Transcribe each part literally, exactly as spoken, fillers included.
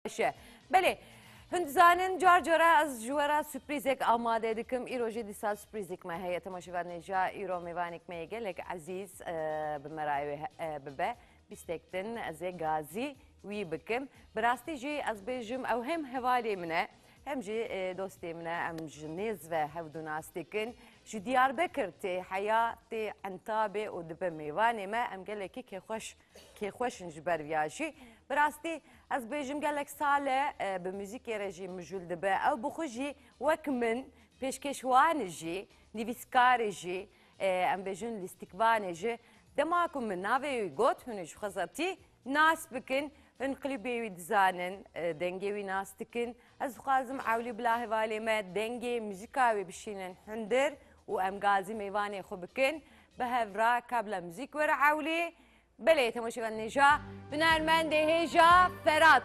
Baş e. Belê, hûn dizanin, car cara ez ji we re surprîzek amade dikim. Îro jî dîsa surprîzek me heye. Temaşevanê ja, îro mêvanek me yê gelek ezîz, e, bi me re wê, e, bibe. Bîstek din ez ê gazî wî bikim. Bi rastî jî ez bêjim, ew hem hevalê min e, hem jî, e, dostê min e. Em ji nêz ve hevdu nas dikin. Ji Diyarbekir tê heya, tê Entabê û dibe mêvanê me. Em gelekî kêxweş kêxweş in ji ber viya jî. Bi rastî ez bêjim gelek sal e, e, bi muzîkê re jî mijûl dibe. Ew bi xwe jî wek min pêşkêşwan e jî, nivîskar e jî, e, em bêjin lîstikvan e jî. Dema ku min navê wî got, hûn ê ji xwe zebtî nas bikin, hûn klîbê wî dizanin, e, dengê wî nas dikin. Ez dixwazim Ewlî bila hevalê me dengê muzîka wê bişînin hundir û em gazî mêvanê xwe bikin. Bi hev re kabla muzîk were Ewlî. Belê, temaşevanê ja, hunermendê hêja Ferat.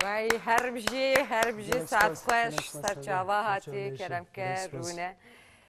Wey, her bijî, her bijî, saet xweş, ser çava hatî, kerem ke, rûne.